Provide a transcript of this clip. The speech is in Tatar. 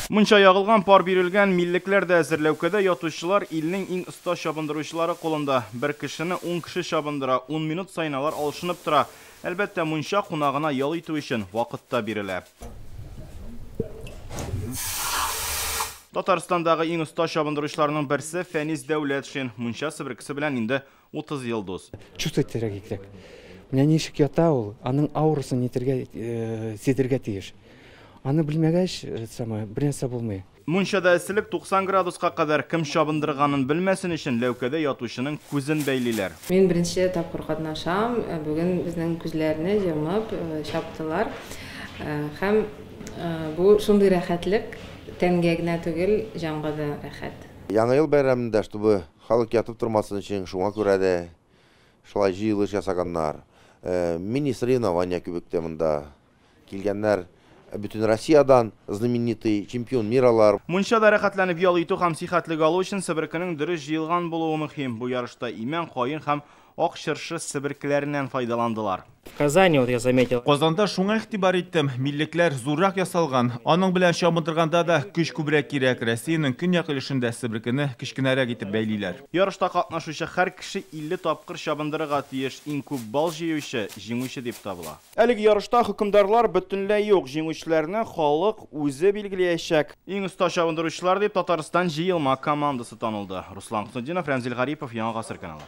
Мунча ягылган, пар бирелгән, миллекләр дә әзер. Ләүкәдә ятучылар илнең иң оста чабындыручылары кулында. Бер кешене 10 кеше чабындыра, 10 минут саен алар алышынып тора. Әлбәттә, мунча кунагына ял итү өчен вакыт та бирелә. Татарстандагы иң оста чабындыручыларның берсе Фәнис Дәүләтшин. Мунча себеркесе белән инде 30 ел дус. Чувствовать итәргә кирәк. Менә ничек ята ул, аның аурасын нитергә, сизергә тиеш. Аны белмәгәч, это самое, бернәрсә булмый. Мунчада эсселек 90 градуска кадәр. Кем чабындырганын белмәсен өчен ләүкәдә ятучының күзен бәйлиләр. Мин беренче тапкыр катнашам. Бүген безнең күзләрне йомып чаптылар. Һәм бу шундый рәхәтлек, тәнгә генә түгел, җанга да рәхәт. Яңа ел бәйрәмендә, чтобы халык ятып тормасын өчен, шуңа күрә дә шулай җыелыш ясаганнар. Мини-соревнования кебек тә монда килгәннәр. Бөтен Россиядан знаменитый чемпион миралар. Мунчада рәхәтләнеп ял итү һәм сихәтлек алу өчен себеркенең дөрес җыелган булуы мөһим. Бу ярышта имән, каен һәм ак чыршы себеркеләреннән файдаландылар. В Казани, вот я заметил. Казанда шуңа игътибар иттем, миллекләр зуррак ясалган. Аның белән чабындырганда да көч күбрәк кирәк. Россиянең көньяк өлешендә себеркене кечкенәрәк итеп бәйлиләр. Ярышта катнашучы һәр кеше 50 тапкыр чабындырырга тиеш. Иң күп балл җыючы җиңүче дип табыла. Әлеге ярышта хөкемдарлар бөтенләй юк. Җиңүчеләрне халык үзе билгеләячәк. Иң оста чабындыручылар дип Татарстан җыелма командасы танылды. Руслан Хөснетдинов, Рәмзил Гарипов, Яңа Гасыр каналы.